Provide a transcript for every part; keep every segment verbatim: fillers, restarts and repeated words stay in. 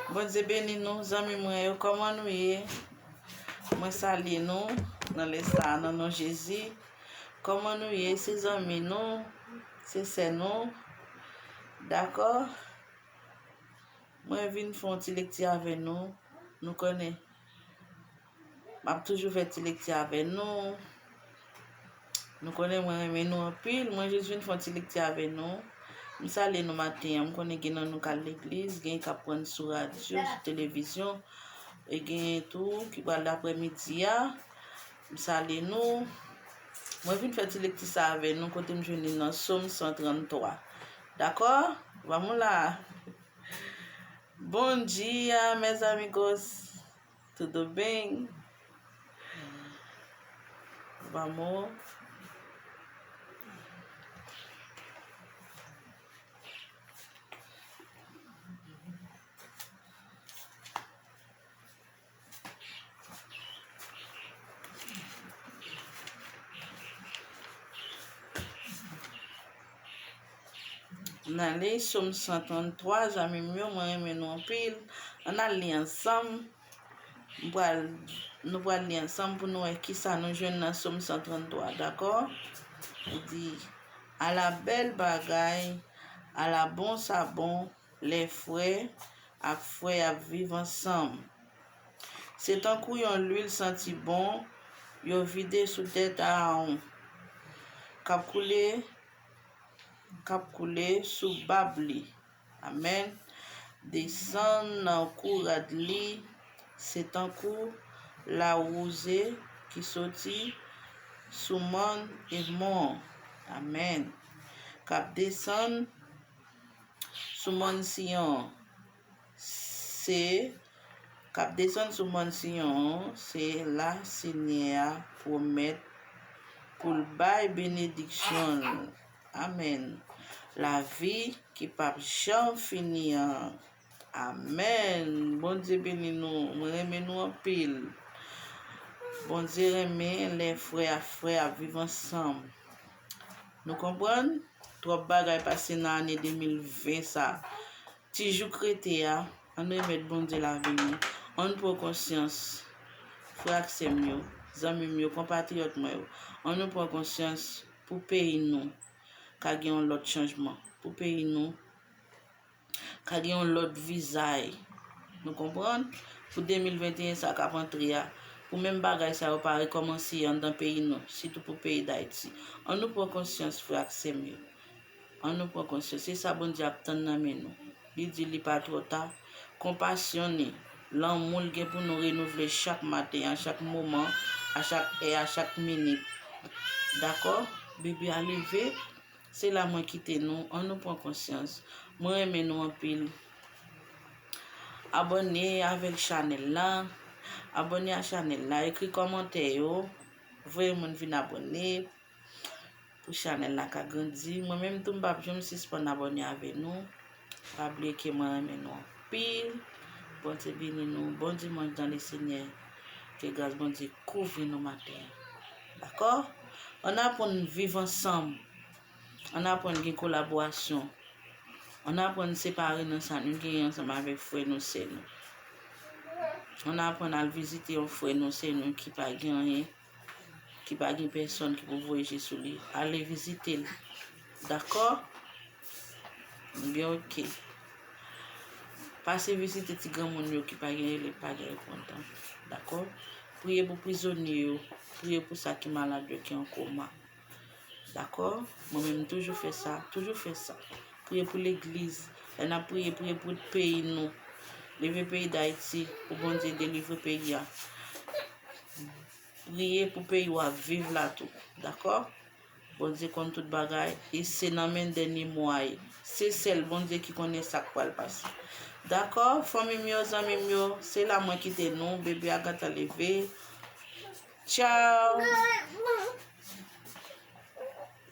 Bondye beni nou, zanmi mwen yo. Kòman nou ye? Mwen salye nou nan lè sa a, nan non Jezi. Kòman nou ye? Se zanmi nou, se sè nou. Dakò? Mwen vin fè yon ti lekti avè nou. Nou konnen, m ap toujou fè ti lekti avè nou. Nou konnen mwen renmen nou anpil. Mwen jis vin fè yon ti lekti avè nou. M salye nou maten an. M konnen gen nan nou k al legliz, gen k ap pran sou radyo, sou televizyon, e gen tou ki pral aprèmidi a. M salye nou. Mwen vin fè ti lekti sa avè nou, kote m jwenn li nan Sòm san tranntwa. Dakò? Vamos lá. Bom dia, meus amigos. Tudo bem? Vamos. N ale Sòm san tranntwa, zanmi m yo, mwen renmen nou anpil. Ann al li ansanm. M pral, nou pral li ansanm pou nou wè kisa nou jwenn nan Sòm san tranntwa, dakò? Li di, ala bèl bagay, ala bon sa bon, lè frè ak frè ap viv ansanm. Se tankou yon lwil santi bon yo vide sou tèt Aawon, k ap koule, k ap koule sou bab li. Amèn. Desann nan kou rad li, se tankou lawouze ki soti sou mòn Èmon. Amèn. K ap desann sou mòn Siyon. Se, k ap desann sou mòn Siyon an, se la Senyè a pwomèt pou l bay benediksyon l. Amèn. Lavi ki p ap janm fini an. Amèn. Bondye beni nou. Mwen renmen nou anpil. Bondye renmen lè frè ak frè ap viv ansanm. Nou konprann? Twòp bagay pase nan ane de mil ven sa. Ti jou k rete a, ann remèt Bondye lavi nou. Ann pran konsyans, frè ak sè m yo, zanmi m yo, konpatriyòt mwen yo. Ann nou pran konsyans pou peyi nou ka gen yon lòt chanjman, pou peyi nou ka gen yon lòt vizaj. Nou konprann? Pou de mil venteyen sa k ap antre a, pou menm bagay sa yo pa rekòmanse anndan peyi nou, sitou pou peyi Dayiti. Ann nou pran konsyans, frè ak sè m yo. Ann nou pran konsyans. Se sa Bondye ap tann nan men nou. Li di li pa twò ta. Konpasyon li, lanmou l gen pou nou renouvle chak maten, a chak moman, a chak è, a chak minit. Dakò? Bebe a leve. Se la mwen kite nou. Ann nou pran konsyans. Mwen renmen nou anpil. Abòne avèk chanèl la. Abòne a chanèl la. Ekri kòmantè yo. Voye moun vin abòne pou chanèl la ka grandi. Mwen menm tou, m p ap janm sispann abòne avè nou. Pa bliye ke mwen renmen nou anpil. Bondye beni nou. Bon dimanch dans le Seigneur. Ke gras Bondye kouvri nou maten an. Dakò? Ann aprann viv ansanm. Ann aprann gen kolaborasyon. Ann aprann separe nan sa nou genyen ansanm avèk frè nou, sè nou. Ann aprann al vizite yon frè nou, sè nou ki pa gen anyen, ki pa gen pèsonn ki pou voye je sou li. Ale vizite l. Dakò? Byen, oke. Pase vizite ti granmoun yo ki pa gen rele, pa gen repontan. Dakò? Priye pou prizonye yo. Priye pou sa ki malad yo, ki an koma. Dakò? Mwen menm, m toujou fè sa. Toujou fè sa. Priye pou legliz. Lè n ap priye, priye pou peyi nou. Leve peyi Dayiti pou Bondye delivre peyi a. Priye pou peyi w ap viv la tou. Dakò? Bondye konn tout bagay. E se nan men dènye mo a ye. Se sèl Bondye ki konnen sa k pral pase. Dakò? Fanmi m yo, zanmi m yo, se la mwen kite nou. Bebe a gentan leve. Tchaw.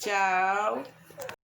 Tchaw.